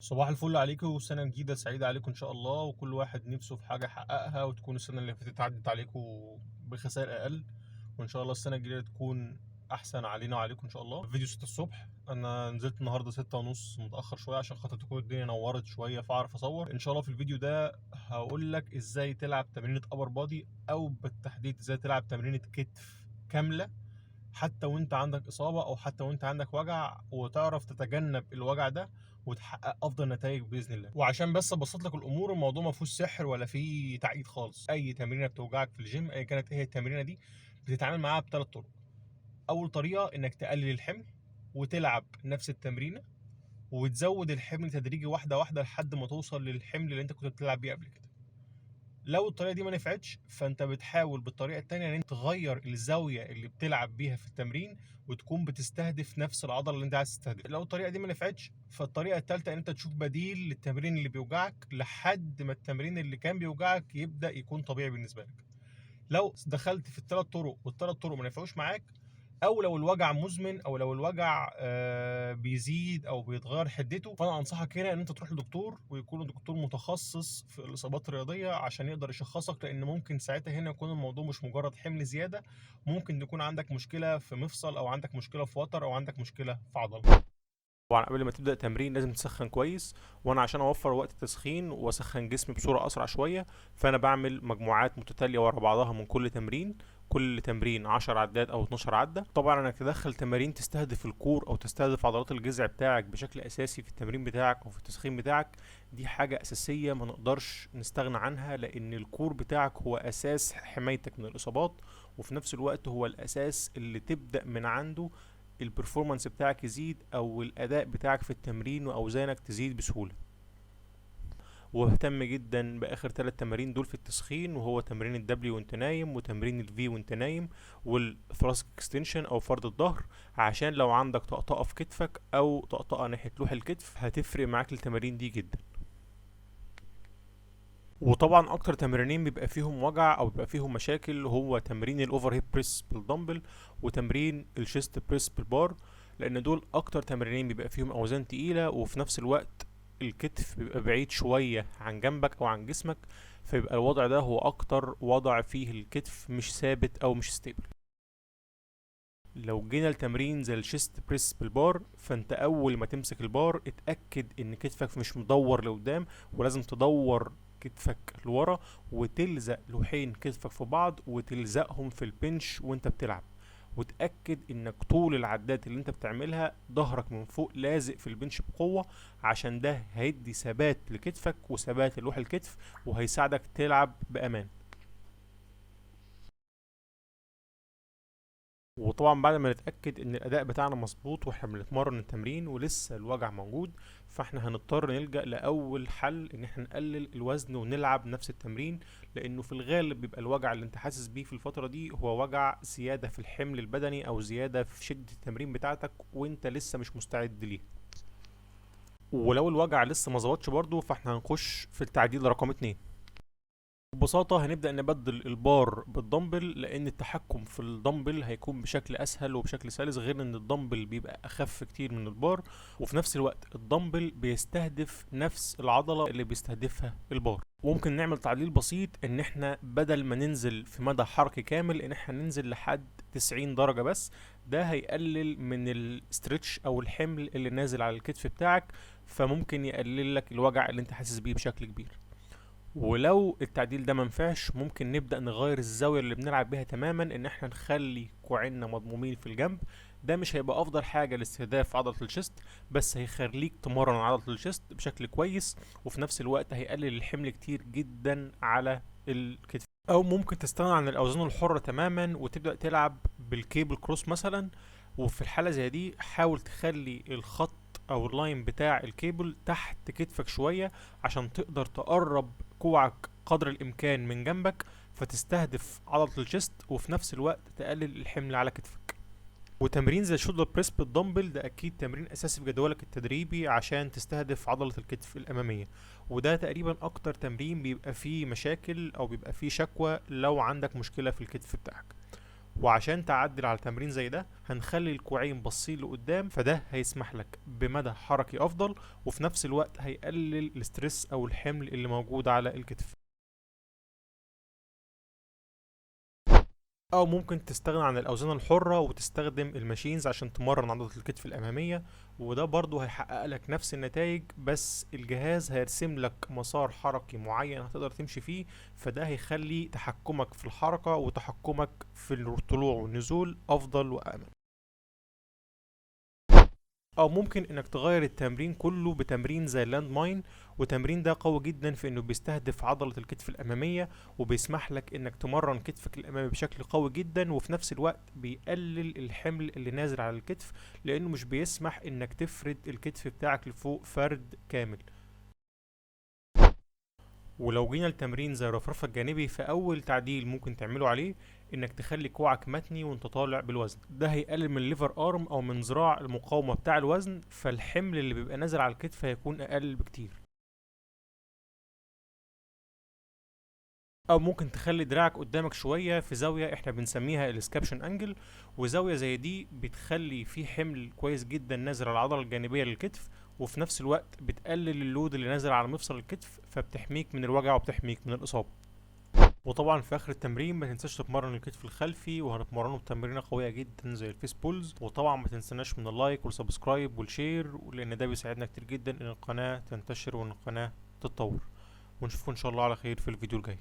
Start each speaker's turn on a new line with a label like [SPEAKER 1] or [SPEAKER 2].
[SPEAKER 1] صباح الفل عليكم وسنة جديدة سعيدة عليكم إن شاء الله، وكل واحد نفسه في حاجة يحققها، وتكون السنة اللي فاتت عدت عليكم بخسائر أقل، وإن شاء الله السنة الجديدة تكون أحسن علينا وعليكم إن شاء الله. فيديو 6 الصبح، أنا نزلت النهاردة 6:30 متأخر شوية عشان خاطر تكون الدنيا نورت شوية فأعرف أصور. إن شاء الله في الفيديو ده هقول لك إزاي تلعب تمرينة upper body، أو بالتحديد إزاي تلعب تمرينة كتف كاملة حتى وانت عندك إصابة أو حتى وانت عندك وجع، وتعرف تتجنب الوجع ده وتحقق افضل نتائج باذن الله. وعشان بس ابسط لك الامور، الموضوع ما فيهوش سحر ولا فيه تعقيد خالص. اي تمرينه بتوجعك في الجيم ايا كانت ايه هي التمرينه دي، بتتعامل معاها بثلاث طرق. اول طريقه انك تقلل الحمل وتلعب نفس التمرينه، وتزود الحمل تدريجي واحدة واحدة لحد ما توصل للحمل اللي انت كنت بتلعب بيه قبل كده. لو الطريقة دي ما نفعتش، فانت بتحاول بالطريقة التانية ان انت تغير الزاوية اللي بتلعب بيها في التمرين وتكون بتستهدف نفس العضلة اللي انت عايز تستهدفها. لو الطريقة دي ما نفعتش، فالطريقه الثالثة ان انت تشوف بديل للتمرين اللي بيوجعك لحد ما التمرين اللي كان بيوجعك يبدا يكون طبيعي بالنسبة لك. لو دخلت في الثلاث طرق والثلاث طرق ما نفعوش معاك، او لو الوجع مزمن، او لو الوجع بيزيد او بيتغير حدته، فانا انصحك هنا ان انت تروح لدكتور، ويكون الدكتور متخصص في الاصابات الرياضية عشان يقدر يشخصك، لان ممكن ساعتها هنا يكون الموضوع مش مجرد حمل زياده، ممكن يكون عندك مشكلة في مفصل، او عندك مشكلة في وتر، او عندك مشكلة في عضلة. طبعا قبل ما تبدا تمرين لازم تسخن كويس، وانا عشان اوفر وقت التسخين واسخن جسمي بصورة اسرع شوية، فانا بعمل مجموعات متتالية ورا بعضها من كل تمرين، كل تمرين 10 عدات او 12 عده. طبعا انك تدخل تمارين تستهدف ال core او تستهدف عضلات الجذع بتاعك بشكل اساسي في التمرين بتاعك او في التسخين بتاعك، دي حاجة اساسية ما نقدرش نستغنى عنها، لان ال core بتاعك هو اساس حمايتك من الاصابات، وفي نفس الوقت هو الاساس اللي تبدا من عنده ال performance بتاعك يزيد او الاداء بتاعك في التمرين واوزانك تزيد بسهولة. واهتم جدا باخر 3 تمارين دول في التسخين، وهو تمرين ال W وانت نايم، وتمرين ال V وانت نايم، وال thoracic extension او فرد الظهر، عشان لو عندك طقطقة في كتفك او طقطقة ناحية لوح الكتف هتفرق معاك التمارين دي جدا. وطبعا اكتر تمرينين بيبقى فيهم وجع او بيبقى فيهم مشاكل هو تمرين ال overhead press بال dumbbell وتمرين ال chest press بال bar، لان دول اكتر تمرينين بيبقى فيهم اوزان تقيلة، وفي نفس الوقت الكتف بيبقى بعيد شوية عن جنبك او عن جسمك، فيبقى الوضع ده هو اكتر وضع فيه الكتف مش ثابت او مش stable. لو جينا لتمرين زي ال chest press بال bar، فانت اول ما تمسك البار اتأكد ان كتفك مش مدور لقدام، ولازم تدور كتفك لورا وتلزق لوحين كتفك في بعض وتلزقهم في ال bench وانت بتلعب، وتأكد انك طول العدات اللي انت بتعملها ظهرك من فوق لازق في ال bench بقوة، عشان ده هيدي ثبات لكتفك وثبات للوح الكتف وهيساعدك تلعب بأمان. وطبعا بعد ما نتأكد ان الاداء بتاعنا مظبوط واحنا بنتمرن التمرين ولسه الوجع موجود، فاحنا هنضطر نلجأ لأول حل ان احنا نقلل الوزن ونلعب نفس التمرين، لانه في الغالب بيبقى الوجع اللي انت حاسس بيه في الفترة دي هو وجع زيادة في الحمل البدني او زيادة في شدة التمرين بتاعتك وانت لسه مش مستعد ليه. ولو الوجع لسه ما ظبطش برضه، فاحنا هنخش في التعديل رقم 2. ببساطة هنبدأ نبدل ال bar بال dumbbell، لأن التحكم في الدمبل هيكون بشكل أسهل وبشكل سلس، غير إن الدمبل بيبقى أخف كتير من البار، وفي نفس الوقت الدمبل بيستهدف نفس العضلة اللي بيستهدفها البار. وممكن نعمل تعديل بسيط إن إحنا بدل ما ننزل في مدى حركي كامل إن إحنا ننزل لحد 90 درجة بس، ده هيقلل من ال stretch أو الحمل اللي نازل على الكتف بتاعك، فممكن يقلل لك الوجع اللي أنت حاسس بيه بشكل كبير. ولو التعديل ده منفعش، ممكن نبدأ نغير الزاوية اللي بنلعب بيها تماما، ان احنا نخلي كوعنا مضمومين في الجنب. ده مش هيبقى افضل حاجة لاستهداف عضلة ال chest، بس هيخليك تمرن عضلة ال chest بشكل كويس، وفي نفس الوقت هيقلل الحمل كتير جدا على الكتف. او ممكن تستغنى عن الاوزان الحرة تماما وتبدأ تلعب بال cable cross مثلا، وفي الحالة زي دي حاول تخلي الخط او ال line بتاع الكيبل تحت كتفك شوية عشان تقدر تقرب كوعك قدر الامكان من جنبك، فتستهدف عضلة ال chest وفي نفس الوقت تقلل الحمل على كتفك. وتمرين زي shoulder press بال dumbbell ده اكيد تمرين اساسي في جدولك التدريبي عشان تستهدف عضلة الكتف الامامية، وده تقريبا اكتر تمرين بيبقى فيه مشاكل او بيبقى فيه شكوى لو عندك مشكلة في الكتف بتاعك. وعشان تعدل على تمرين زي ده هنخلي الكوعين باصين لقدام، فده هيسمح لك بمدى حركي افضل، وفي نفس الوقت هيقلل ال stress او الحمل اللي موجود على الكتف. او ممكن تستغنى عن الاوزان الحرة وتستخدم ال machines عشان تمرن عضلة الكتف الامامية، وده برضو هيحقق لك نفس النتائج، بس الجهاز هيرسم لك مسار حركي معين هتقدر تمشي فيه، فده هيخلي تحكمك في الحركة وتحكمك في الطلوع والنزول افضل وامن. او ممكن انك تغير التمرين كله بتمرين زي ال land mine، والتمرين ده قوي جدا في انه بيستهدف عضلة الكتف الامامية، وبيسمح لك انك تمرن كتفك الامامي بشكل قوي جدا، وفي نفس الوقت بيقلل الحمل اللي نازل على الكتف، لانه مش بيسمح انك تفرد الكتف بتاعك لفوق فرد كامل. ولو جينا لتمرين زي الرفرفة الجانبي، فأول تعديل ممكن تعمله عليه انك تخلي كوعك متني وانت طالع بالوزن، ده هيقلل من ال lever arm او من ذراع المقاومة بتاع الوزن، فالحمل اللي بيبقى نازل على الكتف هيكون اقل بكتير. او ممكن تخلي دراعك قدامك شوية في زاوية احنا بنسميها ال scaption angle، وزاوية زي دي بتخلي في حمل كويس جدا نازل على العضلة الجانبية للكتف، وفي نفس الوقت بتقلل ال load اللي نازل على مفصل الكتف، فبتحميك من الوجع وبتحميك من الإصابة. وطبعا في اخر التمرين ما تنساش تتمرن الكتف الخلفي، وهنتمرنه بتمرينه قوية جدا زي ال face pulls. وطبعا ما تنسناش من ال like وال subscribe وال share، لان ده بيساعدنا كتير جدا ان القناة تنتشر وان القناة تتطور. ونشوفكم ان شاء الله على خير في الفيديو الجاي.